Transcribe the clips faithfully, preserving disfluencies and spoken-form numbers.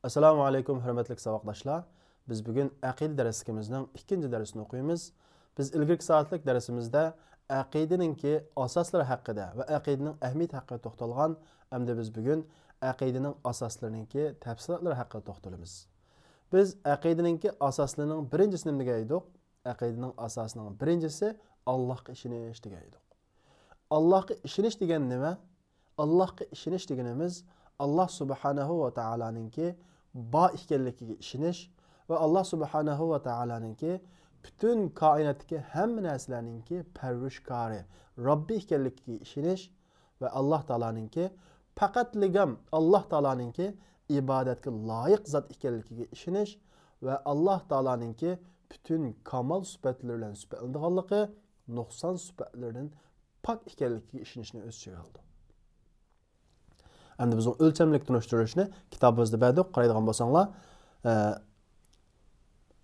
ئەسسالامۇ ئەلەيكۇم، ھۆرمەتلىك ساۋاقداشلار. بىز بۈگۈن ئەقىدە دەرسلىكىمىزنىڭ ئىككىنچى دەرسىنى ئوقۇيمىز. بىز ئىلگىرىكى سائەتلىك دەرسىمىزدە ئەقىدىنىڭكى ئاساسلىرى ھەققىدە ۋە ئەقىدىنىڭ ئەھمىيىتى ھەققىدە توختالغان. ئەمدى بىز بۈگۈن ئەقىدىنىڭ ئاساسلىرىنىڭكى تەپسىلاتلىرى ھەققىدە توختىلىمىز. بىز ئەقىدىنىڭكى ئاساسلىرىنىڭ بىرىنچىسى نېمە دېگەن ئىدۇق؟ ئەقىدىنىڭ ئاساسىنىڭ بىرىنچىسى ئاللاھقا ئىشىنىش دېگەن ئىدۇق. ئاللاھقا ئىشىنىش دېگەن نېمە؟ ئاللاھقا ئىشىنىش دېگىنىمىز، ئاللاھ سۇبھانەھۇ ۋە تائالانىڭكى بار ئىكەنلىكىگە ئىشىنىش ۋە ئاللاھ سۇبھانەھۇ ۋە تائالانىڭكى پۈتۈن كائىناتتىكى ھەممە نەرسىلەرنىڭكى پەرۋىشكارى، رەببى ئىكەنلىكىگە ئىشىنىش ۋە ئاللاھ تائالانىڭكى پەقەتلىگەم ئاللاھ تائالانىڭكى ئىبادەتكە لايىق زات ئىكەنلىكىگە ئىشىنىش ۋە ئاللاھ تائالانىڭكى پۈتۈن كامال سۈپەتلىرى بىلەن سۈپەتلىنىدىغانلىقى، نۇقسان سۈپەتلىرىدىن پاك ئىكەنلىكىگە ئىشىنىشنى ئۆز ئىچىگە ئالىدۇ. ئەمدى بىزنىڭ ئۆلچەملىك تونۇشتۇرۇشنى كىتابىمىزدا بەردۇق، قارايدىغان بولساڭلار. ئە،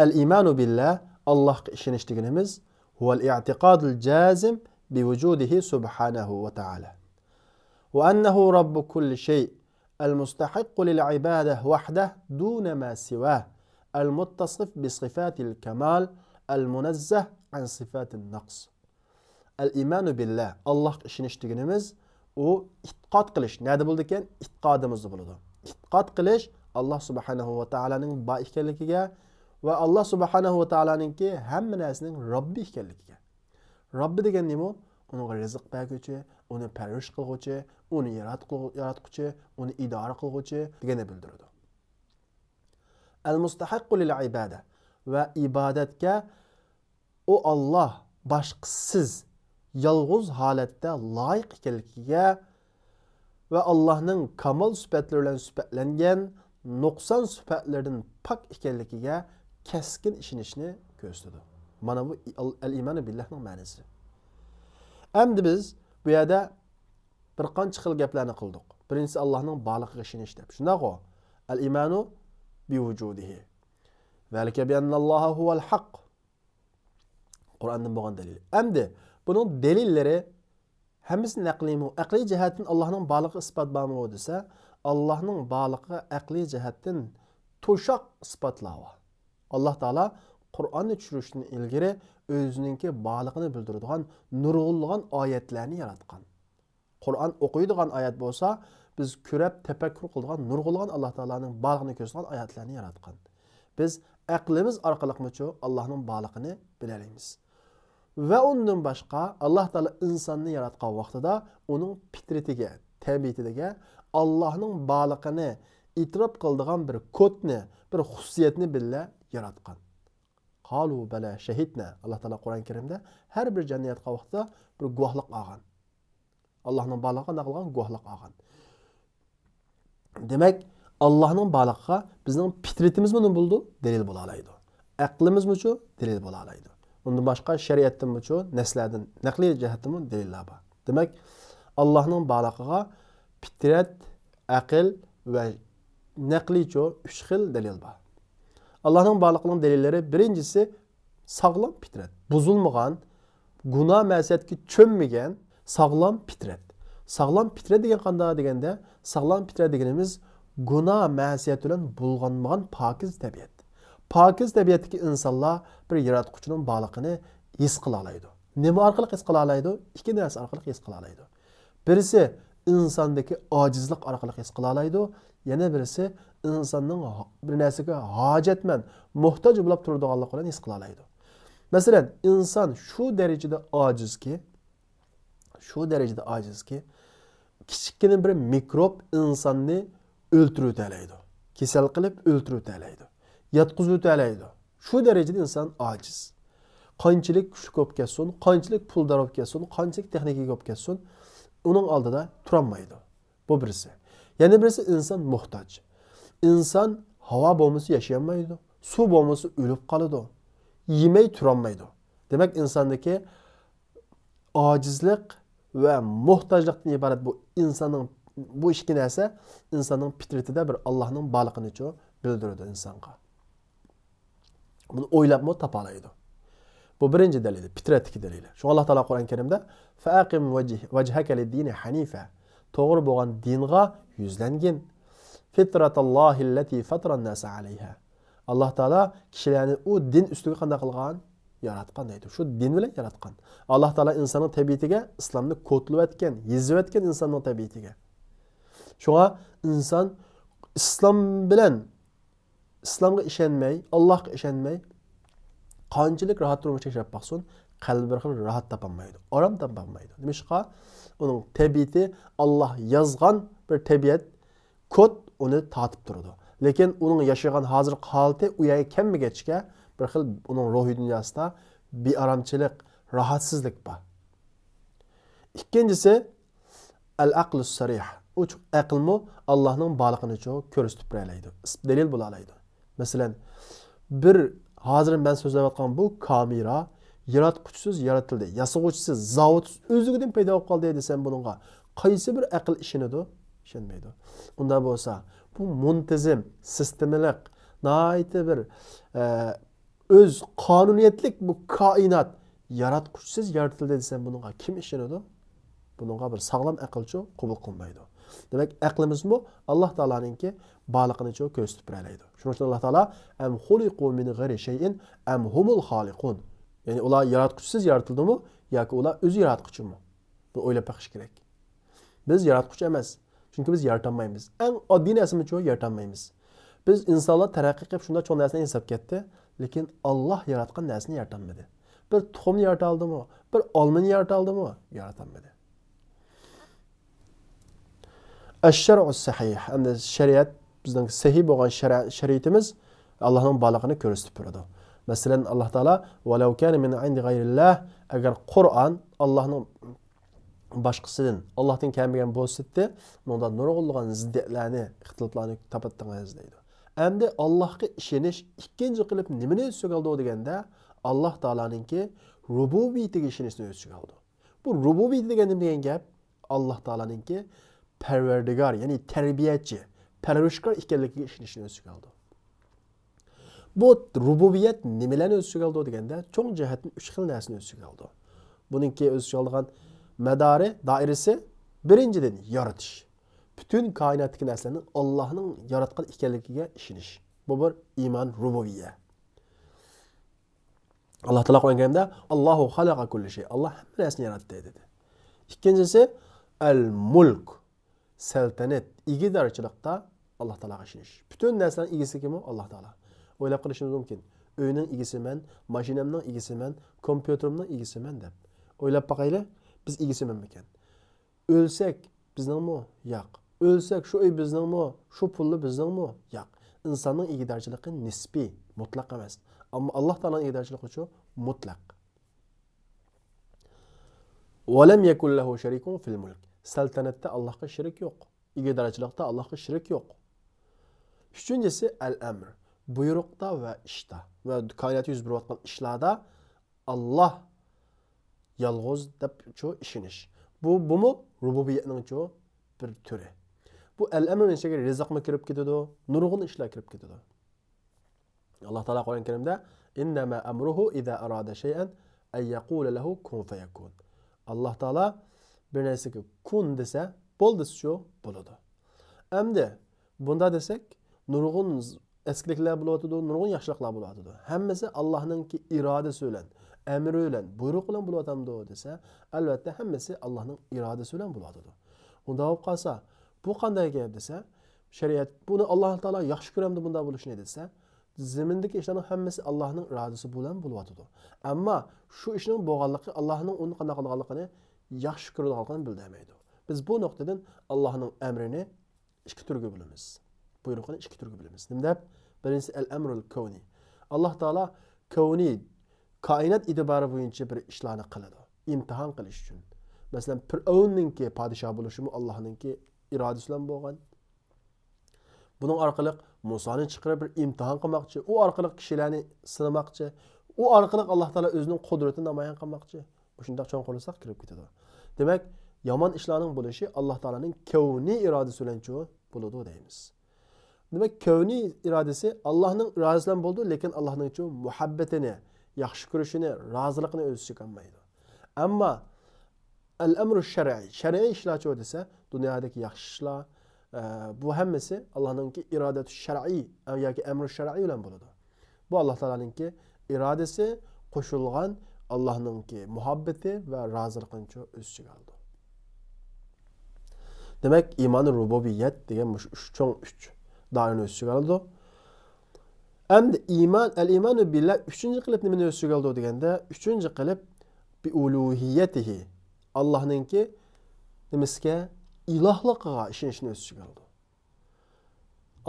الإيمان بالله، ئاللاھقا ئىشىنىش دېگىنىمىز، هو الاعتقاد الجازم بوجوده سبحانه وتعالى، وأنه رب كل شيء، المستحق للعبادة وحده دون ما سواه، المتصف بصفات الكمال، المنزه عن صفات النقص. ئەل ئىمانۇ بىللا، ئاللاھقا ئىشىنىش دېگىنىمىز، ئۇ ئېتىقاد قىلىش. نەدە بولىدىكەن؟ ئېتىقادىمىزدا بولىدۇ. ئېتىقاد قىلىش ئاللاھ سۇبھانەھۇ ۋە تائالانىڭ بار ئىكەنلىكىگە ۋە ئاللاھ سۇبھانەھۇ ۋە تائالانىڭكى ھەممە نەرسىنىڭ رەببى ئىكەنلىكىگە. رەببى دېگەن نېمە؟ ئۇنىڭغا رىزىق بەرگۈچى، ئۇنى پەرۋىش قىلغۇچى، ئۇنى ياراتقۇ-، ياراتقۇچى، ئۇنى ئىدارە قىلغۇچى دېگەننى بىلدۈرىدۇ. ئەل مۇستەھەققۇ لىل ئىبادە، ۋە ئىبادەتكە ئۇ ئاللاھ باشقىسىز، يالغۇز ھالەتتە لايىق ئىكەنلىكىگە ۋە ئاللاھنىڭ كامال سۈپەتلىرى بىلەن سۈپەتلەنگەن، نۇقسان سۈپەتلىرىدىن پاك ئىكەنلىكىگە كەسكىن ئىشىنىشنى كۆرسىتىدۇ. مانا بۇ ئەل ئىمانۇ بىللاھنىڭ مەنىسى. ئەمدى بىز بۇ يەردە بىر قانچە خىل گەپلەرنى قىلدۇق. بىرىنچىسى، ئاللاھنىڭ بارلىقىغا ئىشىنىش دەپ. شۇنداقغۇ؟ ئەل ئىمانۇ بىۋۇجۇدىھى. ذلك بأن الله هو الحق. قۇرئاندىن بولغان دەلىل. ئەمدى بۇنىڭ دەلىللىرى ھەممىسى نەقلىيمۇ؟ ئەقلىي جەھەتتىن ئاللاھنىڭ بارلىقىغا ئىسپات بارمۇ دېسە، ئاللاھنىڭ بارلىقىغا ئەقلىي جەھەتتىن توشاق ئىسپاتلار بار. ئاللاھ تائالا قۇرئاننى چۈشۈرۈشتىن ئىلگىرى ئۆزىنىڭكى بارلىقىنى بىلدۈرىدىغان نۇرغۇنلىغان ئايەتلەرنى ياراتقان. قۇرئان ئوقۇيدىغان ئايەت بولسا، بىز كۆرەپ تەپەككۇر قىلىدىغان نۇرغۇنلىغان ئاللاھ تائالانىڭ بارلىقىنى كۆرسىتىدىغان ئايەتلەرنى ياراتقان. بىز ئەقلىمىز ئارقىلىقمۇچۇ ئاللاھنىڭ بارلىقىنى بىلەلەيمىز. ۋە ئۇندىن باشقا، ئاللاھ تائالا ئىنساننى ياراتقان ۋاقتىدا ئۇنىڭ پىترىتىگە، تەبىئىتىگە ئاللاھنىڭ بارلىقىنى ئېتىراپ قىلىدىغان بىر كودنى، بىر خۇسۇسىيەتنى بىللە ياراتقان. قالۇ بەلە شەھىدنا. ئاللاھ تائالا قۇرئان كەرىمدە ھەر بىر جاننى ياراتقان ۋاقتىدا بىر گۇۋاھلىق ئالغان. ئاللاھنىڭ بارلىقىغا قانداق قىلغان؟ گۇۋاھلىق ئالغان. دېمەك، ئاللاھنىڭ بارلىقىغا بىزنىڭ پىترىتىمىزمۇ نېمە بولىدۇ؟ دەلىل بولالايدۇ. ئەقلىمىزمۇچۇ دەلىل بولالايدۇ. ئۇندىن باشقا شەرىئەتتىنمۇچۇ، نەسلەردىن، نەقلىي جەھەتتىنمۇ دەلىللەر بار. دېمەك، ئاللاھنىڭ بارلىقىغا پىترەت، ئەقىل ۋە نەقلىيچۇ ئۈچ خىل دەلىل بار. ئاللاھنىڭ بارلىقىنىڭ دەلىللىرى، بىرىنچىسى، ساغلام پىترەت. بۇزۇلمىغان، گۇناھ مەسىيەتكە چۆممىگەن ساغلام پىترەت. ساغلام پىترەت دېگەن قانداق دېگەندە، ساغلام پىترەت دېگىنىمىز گۇناھ مەسىيەت بىلەن بۇلغانمىغان پاكىز تەبىئەت. پاكىز تەبىئەتتىكى ئىنسانلار بىر ياراتقۇچىنىڭ بارلىقىنى ھېس قىلالايدۇ. نېمە ئارقىلىق ھېس قىلالايدۇ؟ ئىككى نەرسە ئارقىلىق ھېس قىلالايدۇ. بىرسى ئىنساندىكى ئاجىزلىق ئارقىلىق ھېس قىلالايدۇ، يەنە بىرسى ئىنساننىڭ ھا-، بىر نەرسىگە ھاجەتمەن، موھتاج بولۇپ تۇرىدىغانلىقى بىلەن ھېس قىلالايدۇ. مەسىلەن، ئىنسان شۇ دەرىجىدە ئاجىزكى، شۇ دەرىجىدە ئاجىزكى، كىچىككىنە بىر مىكروب ئىنساننى ئۆلتۈرۈۋېتەلەيدۇ. كېسەل قىلىپ ئۆلتۈرۈۋېتەلەيدۇ. ياتقۇزۇۋېتەلەيدۇ. شۇ دەرىجىدە ئىنسان ئاجىز. قانچىلىك كۈچلۈك بولۇپ كەتسۇن، قانچىلىك پۇلدار بولۇپ كەتسۇن، قانچىلىك تېخنىكىگە بولۇپ كەتسۇن، ئۇنىڭ ئالدىدا تۇرالمايدۇ. بۇ بىرسى. يەنە بىرسى ئىنسان موھتاج. ئىنسان ھاۋا بولمىسا ياشىيالمايدۇ، سۇ بولمىسا ئۆلۈپ قالىدۇ، يېمەي تۇرالمايدۇ. دېمەك، ئىنساندىكى ئاجىزلىق ۋە موھتاجلىقتىن ئىبارەت بۇ ئىنساننىڭ، بۇ ئىككى نەرسە ئىنساننىڭ پىترىتىدە بىر ئاللاھنىڭ بارلىقىنىچۇ بىلدۈرىدۇ ئىنسانغا. بۇنى ئويلاپمۇ تاپالايدۇ. بۇ بىرىنچى دەلىلى، پىترەتتىكى دەلىلى. شۇڭا ئاللاھ تائالا قۇرئان كەرىمدە، فَأَقِمْ وَجْهَكَ لِلدِّينِ حَنِيفًا، توغرا بولغان دىنغا يۈزلەنگىن. فطرة الله التي فطر الناس عليها. ئاللاھ تائالا كىشىلەرنى ئۇ دىن ئۈستىگە قانداق قىلغان؟ ياراتقان دەيدۇ. شۇ دىن بىلەن ياراتقان. ئاللاھ تائالا ئىنساننىڭ تەبىئىتىگە ئىسلامنى كودلىۋەتكەن، يېزىۋەتكەن ئىنساننىڭ تەبىئىتىگە. شۇڭا ئىنسان ئىسلام بىلەن، ئىسلامغا ئىشەنمەي، ئاللاھقا ئىشەنمەي، قانچىلىك راھەت تۇرمۇش ياشاپ باقسۇن، قەلبى بىر خىل راھەت تاپالمايدۇ، ئارام تاپالمايدۇ. نېمىشقا؟ ئۇنىڭ تەبىئىتى، ئاللاھ يازغان بىر تەبىئەت، كود ئۇنى تارتىپ تۇرىدۇ. لېكىن ئۇنىڭ ياشىغان ھازىرقى ھالىتى ئۇ يەرگە كەلمىگەچكە، بىر خىل ئۇنىڭ روھىي دۇنياسىدا بىئارامچىلىق، راھەتسىزلىك بار. ئىككىنچىسى، ئەل ئەقلۇس سەرىھ. ئۇ ئەقىلمۇ ئاللاھنىڭ بارلىقىنىچۇ كۆرسىتىپ بېرەلەيدۇ، دەلىل بولالايدۇ. مەسىلەن، بىر، ھازىر مەن سۆزلەۋاتقان بۇ كامېرا ياراتقۇچىسىز يارىتىلدى، ياسىغۇچىسىز، زاۋۇتسىز، ئۆزلۈكىدىن پەيدا بولۇپ قالدى دېسەم، بۇنىڭغا قايسى بىر ئەقىل ئىشىنىدۇ؟ ئىشەنمەيدۇ. ئۇنداق بولسا، بۇ مۇنتىزىم، سىستېمىلىق، ناھايىتى بىر، ئە، ئۆز قانۇنىيەتلىك بۇ كائىنات ياراتقۇچىسىز يارىتىلدى دېسەم، بۇنىڭغا كىم ئىشىنىدۇ؟ بۇنىڭغا بىر ساغلام ئەقىلچۇ قوبۇل قىلمايدۇ. دېمەك، ئەقلىمىزمۇ ئاللاھ تائالانىڭكى بارلىقىنىچۇ كۆرسىتىپ بېرەلەيدۇ. شۇنىڭ ئۈچۈن ئاللاھ تائالا، «ئەم خۇلىقۇ مىن غەيرى شەيئىن ئەم ھۇمۇل خالىقۇن.» يەنى ئۇلار ياراتقۇچىسىز يارىتىلدىمۇ ياكى ئۇلار ئۆزى ياراتقۇچىمۇ؟ بۇنى ئويلاپ بېقىش كېرەك. بىز ياراتقۇچى ئەمەس. چۈنكى بىز يارىتالمايمىز. ئەڭ ئاددىي نەرسىمىزچۇ يارىتالمايمىز. بىز ئىنسانلار تەرەققىي قىلىپ شۇنداق چوڭ نەرسىلەرنى ياساپ كەتتى. لېكىن ئاللاھ ياراتقان نەرسىنى يارىتالمىدى. بىر تۇخۇمنى يارىتالدىمۇ؟ بىر ئالمىنى يارىتالدىمۇ؟ يارىتالمىدى. ئەششەرئۇ سەھىھ. ئەمدى شەرىئەت، بىزنىڭ سەھىھ بولغان شەرە-، شەرىئىتىمىز ئاللاھنىڭ بارلىقىنى كۆرسىتىپ بېرىدۇ. مەسىلەن، ئاللاھ تائالا، «ۋەلەۋ كانە مىن ئىندى غەيرىللاھ»، ئەگەر قۇرئان ئاللاھنىڭ باشقىسىدىن، ئاللاھتىن كەلمىگەن بولسىدى، بۇنىڭدا نۇرغۇنلىغان زىددىيەتلەرنى، ئىختىلاپلارنى تاپاتتىڭىز دەيدۇ. ئەمدى ئاللاھقا ئىشىنىش ئىككىنچى قىلىپ نېمىنى ئۆز ئىچىگە ئالىدۇ دېگەندە، ئاللاھ تائالانىڭكى رۇبۇبىيىتىگە ئىشىنىشنى ئۆز ئىچىگە ئالىدۇ. بۇ رۇبۇبىيەت دېگەن نېمە دېگەن گەپ؟ ئاللاھ تائالانىڭكى پەرۋەردىگار، يەنى تەربىيەچى، پەرۋىشكار ئىكەنلىكىگە ئىشىنىشنى ئۆز ئىچىگە ئالىدۇ. بۇ رۇبۇبىيەت نېمىلەرنى ئۆز ئىچىگە ئالىدۇ دېگەندە، چوڭ جەھەتتىن ئۈچ خىل نەرسىنى ئۆز ئىچىگە ئالىدۇ. بۇنىڭكى ئۆز ئىچىگە ئالىدىغان مەدارى، دائىرىسى، بىرىنچىدىن، يارىتىش. پۈتۈن كائىناتتىكى نەرسىلەرنىڭ ئاللاھنىڭ ياراتقان ئىكەنلىكىگە ئىشىنىش. بۇ بىر ئىمان رۇبۇبىيە. ئاللاھ تائالا قۇرئان كەرىمدە، «ئاللاھۇ خەلەقە كۇللە شەي»، ئاللاھ ھەممە نەرسىنى ياراتتى دېدى. ئىككىنچىسى، ئەل مۇلك، سەلتەنەت، ئىگىدارچىلىقتا ئاللاھ تائالاغا ئىشىنىش. پۈتۈن نەرسىلەرنىڭ ئىگىسى كىم ئۇ؟ ئاللاھ تائالا. ئويلاپ قېلىشىمىز مۇمكىن، «ئۆينىڭ ئىگىسى مەن، ماشىنامنىڭ ئىگىسى مەن، كومپيۇتېرىمنىڭ ئىگىسى مەن» دەپ. ئويلاپ باقايلى، بىز ئىگىسى مەنمىكەن؟ ئۆلسەك بىزنىڭمۇ؟ ياق. ئۆلسەك شۇ ئۆي بىزنىڭمۇ؟ شۇ پۇللا بىزنىڭمۇ؟ ياق. ئىنساننىڭ ئىگىدارچىلىقى نىسپىي، مۇتلەق ئەمەس. ئەمما ئاللاھ تائالانىڭ ئىگىدارچىلىقىچۇ؟ مۇتلەق. «ۋەلەم يەكۇن لەھۇ شەرىكۇن فىل مۇلك». سەلتەنەتتە ئاللاھقا شېرىك يوق. ئىگىدارچىلىقتا ئاللاھقا شېرىك يوق. ئۈچىنچىسى، ئەل ئەمر. بۇيرۇقتا ۋە ئىشتا ۋە كائىناتتا يۈز بېرىۋاتقان ئىشلاردا ئاللاھ يالغۇز دەپچۇ ئىشىنىش. بۇ، بۇمۇ رۇبۇبىيەتنىڭچۇ بىر تۈرى. بۇ ئەل ئەمرنىڭ ئىچىگە رىزىقمۇ كىرىپ كېتىدۇ، نۇرغۇن ئىشلار كىرىپ كېتىدۇ. ئاللاھ تائالا قۇرئان كەرىمدە، «ئىننەما ئەمرۇھۇ ئىزا ئارادە شەيئەن ئەن يەقۇلە لەھۇ كۇن فەيەكۇن». ئاللاھ تائالا بىر نەرسىگە «كۇن» دېسە، «بول» دېسىچۇ، بولىدۇ. ئەمدى بۇندا دېسەك، نۇرغۇن ئەسكىلىكلەر بولۇۋاتىدۇ، نۇرغۇن ياخشىلىقلار بولۇۋاتىدۇ. ھەممىسى ئاللاھنىڭكى ئىرادىسى بىلەن، ئەمرى بىلەن، بۇيرۇقى بىلەن بولۇۋاتامدۇ دېسە، ئەلۋەتتە ھەممىسى ئاللاھنىڭ ئىرادىسى بىلەن بولۇۋاتىدۇ. ئۇنداق بولۇپ قالسا، بۇ قانداق گەپ دېسە، شەرىئەت بۇنى ئاللاھ تائالا ياخشى كۆرەمدۇ بۇنداق بولۇشىنى دېسە، زېمىندىكى ئىشلارنىڭ ھەممىسى ئاللاھنىڭ ئىرادىسى بىلەن بولۇۋاتىدۇ. ئەمما شۇ ئىشنىڭ بولغانلىقى، ئاللاھنىڭ ئۇنى قانداق قىلغانلىقىنى ياخشى كۆرىدىغانلىقىنى بىلدۈرمەيدۇ. بىز بۇ نۇقتىدىن ئاللاھنىڭ ئەمرىنى ئىككى تۈرگە بۆلىمىز. بۇيرۇقىنى ئىككى تۈرگە بۆلىمىز. نېمە دەپ؟ بىرىنچىسى ئەل ئەمرۇل كەۋنى. ئاللاھ تائالا كەۋنى، كائىنات ئېتىبارى بويىچە بىر ئىشلارنى قىلىدۇ. ئىمتىھان قىلىش ئۈچۈن. مەسىلەن، پىرئەۋننىڭكى پادىشاھ بولۇشىمۇ ئاللاھنىڭكى ئىرادىسى بىلەن بولغان. بۇنىڭ ئارقىلىق مۇسانى چىقىرىپ بىر ئىمتىھان قىلماقچى، ئۇ ئارقىلىق كىشىلەرنى سىنىماقچى، ئۇ ئارقىلىق ئاللاھ تائالا ئۆزىنىڭ قۇدرىتىنى نامايان قىلماقچى. مۇشۇنداق چوڭقۇرلىساق كىرىپ كېتىدۇ. دېمەك، يامان ئىشلارنىڭ بولۇشى ئاللاھ تائالانىڭ كەۋنىي ئىرادىسى بىلەنچۇ بولىدۇ دەيمىز. دېمەك، كەۋنىي ئىرادىسى ئاللاھنىڭ ئىرادىسى بىلەن بولىدۇ، لېكىن ئاللاھنىڭچۇ مۇھەببىتىنى، ياخشى كۆرۈشىنى، رازىلىقىنى ئۆز ئىچىگە ئالمايدۇ. ئەمما ئەل ئەمرۇ شەرئىي، شەرئىي ئىشلارچۇ دېسە، دۇنيادىكى ياخشى ئىشلار، ئە، بۇ ھەممىسى ئاللانىڭكى ئىرادەتۇ شەرئىي ياكى ئەمرۇ شەرئىي بىلەن بولىدۇ. بۇ ئاللا تائالانىڭكى ئىرادىسى قوشۇلغان ئاللانىڭكى مۇھەببىتى ۋە رازىلىقىنىچۇ ئۆز ئىچىگە ئالىدۇ. دېمەك، ئىمانى رۇبۇبىيەت دېگەن مۇشۇ ئۈچ چوڭ ئۈچ دائىرىنى ئۆز ئىچىگە ئالىدۇ. ئەمدى ئىمان، ئەل ئىمانۇ بىللا ئۈچىنچى قىلىپ نېمىنى ئۆز ئىچىگە ئالىدۇ دېگەندە، ئۈچىنچى قىلىپ بىئۇلۇھىيەتىھى، ئاللانىڭكى نېمىسىگە؟ ئىلاھلىقىغا ئىشىنىشنى ئۆز ئىچىگە ئالىدۇ.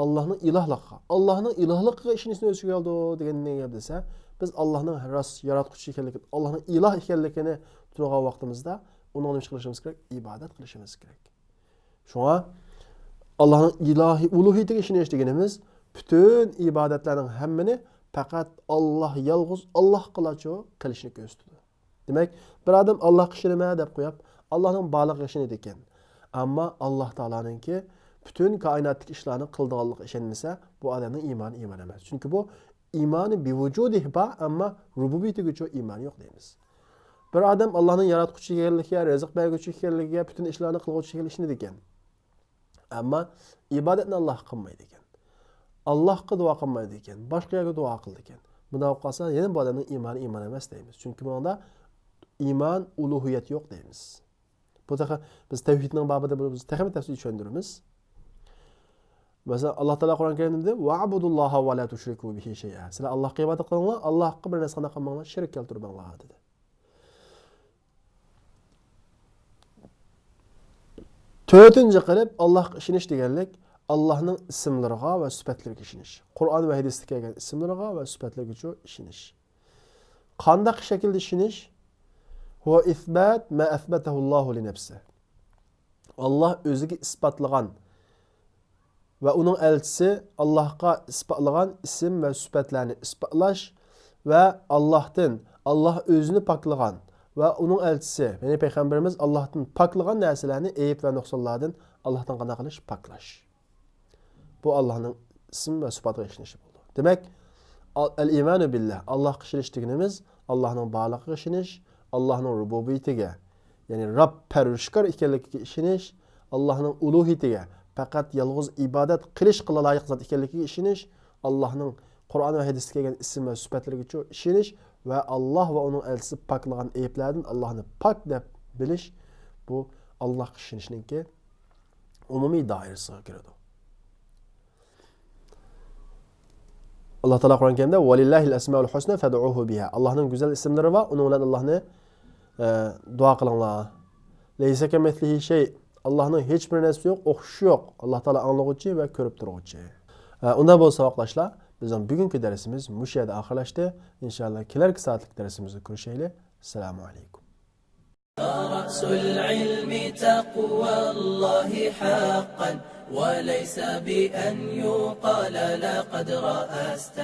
ئاللانىڭ ئىلاھلىقىغا، ئاللانىڭ ئىلاھلىقىغا ئىشىنىشنى ئۆز ئىچىگە ئالىدۇ دېگەن نېمە گەپ دېسە، بىز ئاللانىڭ راست ياراتقۇچى ئىكەنلىكىنى، ئاللانىڭ ئىلاھ ئىكەنلىكىنى تونۇغان ۋاقتىمىزدا ئۇنىڭغا نېمە قىلىشىمىز كېرەك؟ ئىبادەت قىلىشىمىز كېرەك. شۇڭا ئاللانىڭ ئىلاھىي ئۇلۇھىيىتىگە ئىشىنىش دېگىنىمىز پۈتۈن ئىبادەتلەرنىڭ ھەممىنى پەقەت ئاللا، يالغۇز ئاللاغىلاچۇ قىلىشنى كۆرسىتىدۇ. دېمەك، بىر ئادەم ئاللاغا ئىشىنىمەن دەپ قويۇپ، ئاللانىڭ بارلىقىغا ئىشىنىدىكەن. ئەمما ئاللا تائالانىڭكى پۈتۈن كائىناتتىكى ئىشلارنى قىلىدىغانلىقىغا ئىشەنمىسە، بۇ ئادەمنىڭ ئىمانى ئىمان ئەمەس. چۈنكى بۇ ئىمانى بىۋۇجۇدىھ بار، ئەمما رۇبۇبىيىتىگىچۇ ئىمان يوق دەيمىز. بىر ئادەم ئاللانىڭ ياراتقۇچى ئىكەنلىكىگە، رىزىق بەرگۈچى ئىكەنلىكىگە، پۈتۈن ئىشلارنى قىلغۇچى ئىكەنلىكىگە ئىشىنىدىكەن. ئەمما ئىبادەتنى ئاللاغا قىلمايدىكەن. ئاللاغا دۇئا قىلمايدىكەن. باشقا يەرگە دۇئا قىلىدىكەن. بۇنداق بولۇپ قالسا، يەنە بۇ ئادەمنىڭ ئىمانى ئىمان ئەمەس دەيمىز. چۈنكى بۇنىڭدا ئىمان، ئۇلۇھىيەت يوق دەيمىز. بۇ تېخى بىز تەۋھىدنىڭ بابىدا بۇنى بىز تېخىمۇ تەپسىلىي چۈشەندۈرىمىز. مەسىلەن، ئاللا تائالا قۇرئان كەرىمدە دېدى، «ۋەئبۇدۇللاھا ۋە لا تۇشرىكۇ بىھى شەيئا.» سىلەر ئاللاغا ئىبادەت قىلىڭلار، ئاللاغا بىر نەرسە قىلماڭلار، شېرىك كەلتۈرمەڭلار، دېدى. تۆتىنچى قىلىپ، ئاللاغا ئىشىنىش دېگەنلىك، ئاللانىڭ ئىسىملىرىغا ۋە سۈپەتلىرىگە ئىشىنىش. قۇرئان ۋە ھەدىستە كەلگەن ئىسىملىرىغا ۋە سۈپەتلىرىگىچۇ ئىشىنىش. قانداق شەكىلدە ئىشىنىش؟ ھۇۋا ئىسبات ما ئەسبەتەھۇللاھۇ لىنەپسى. ئاللا ئۆزىگە ئىسپاتلىغان ۋە ئۇنىڭ ئەلچىسى ئاللاھقا ئىسپاتلىغان ئىسىم ۋە سۈپەتلەرنى ئىسپاتلاش ۋە ئاللاھتىن، ئاللا ئۆزىنى پاكلىغان ۋە ئۇنىڭ ئەلچىسى، يەنى پەيغەمبىرىمىز ئاللاھتىن پاكلىغان نەرسىلەرنى، ئەيىب ۋە نۇقسانلاردىن ئاللاھتىن قانداق قىلىش؟ پاكلاش. بۇ ئاللاھنىڭ ئىسىم ۋە سۈپاتىغا ئىشىنىشى بولىدۇ. دېمەك، ئەل ئىمانۇ بىللا، ئاللاھقا ئىشىنىش دېگىنىمىز ئاللاھنىڭ بارلىقىغا ئىشىنىش، ئاللاھنىڭ رۇبۇبىيىتىگە، يەنى رەب، پەرۋىشكار ئىكەنلىكىگە ئىشىنىش، ئاللاھنىڭ ئۇلۇھىيىتىگە، پەقەت يالغۇز ئىبادەت قىلىشقىلا لايىق زات ئىكەنلىكىگە ئىشىنىش، ئاللاھنىڭ قۇرئان ۋە ھەدىستە كەلگەن ئىسىم ۋە سۈپەتلىرىگىچۇ ئىشىنىش ۋە ئاللاھ ۋە ئۇنىڭ ئەلچىسى پاكلىغان ئەيىبلەردىن ئاللاھنى پاك دەپ بىلىش، بۇ ئاللاھقا ئىشىنىشنىڭكى ئومۇمىي دائىرىسىغا كىرىدۇ. ئاللا تائالا قۇرئان كەرىمدە، «ۋەلىللاھىل ئەسمائۇل ھۇسنا فەدئۇھۇ بىھا.» ئاللاھنىڭ گۈزەل ئىسىملىرى بار، ئۇنىڭ بىلەن ئاللاھنى، ئە، دۇئا قىلىڭلار. «لەيسە كەمىسلىھى شەي.» ئاللاھنىڭ ھېچ بىر نەرسىسى يوق، ئوخشىشى يوق. ئاللا تائالا ئاڭلىغۇچى ۋە كۆرۈپ تۇرغۇچى. ئە، ئۇنداق بولسا، ساۋاقداشلار، بىزنىڭ بۈگۈنكى دەرسىمىز مۇشۇ يەردە ئاخىرلاشتى. ئىنشائاللا، كېلەركى سائەتلىك دەرسىمىزدە كۆرۈشەيلى. ئەسسالامۇ ئەلەيكۇم. رأس العلم تقوى الله حقا، وليس بأن يقال لقد رأست.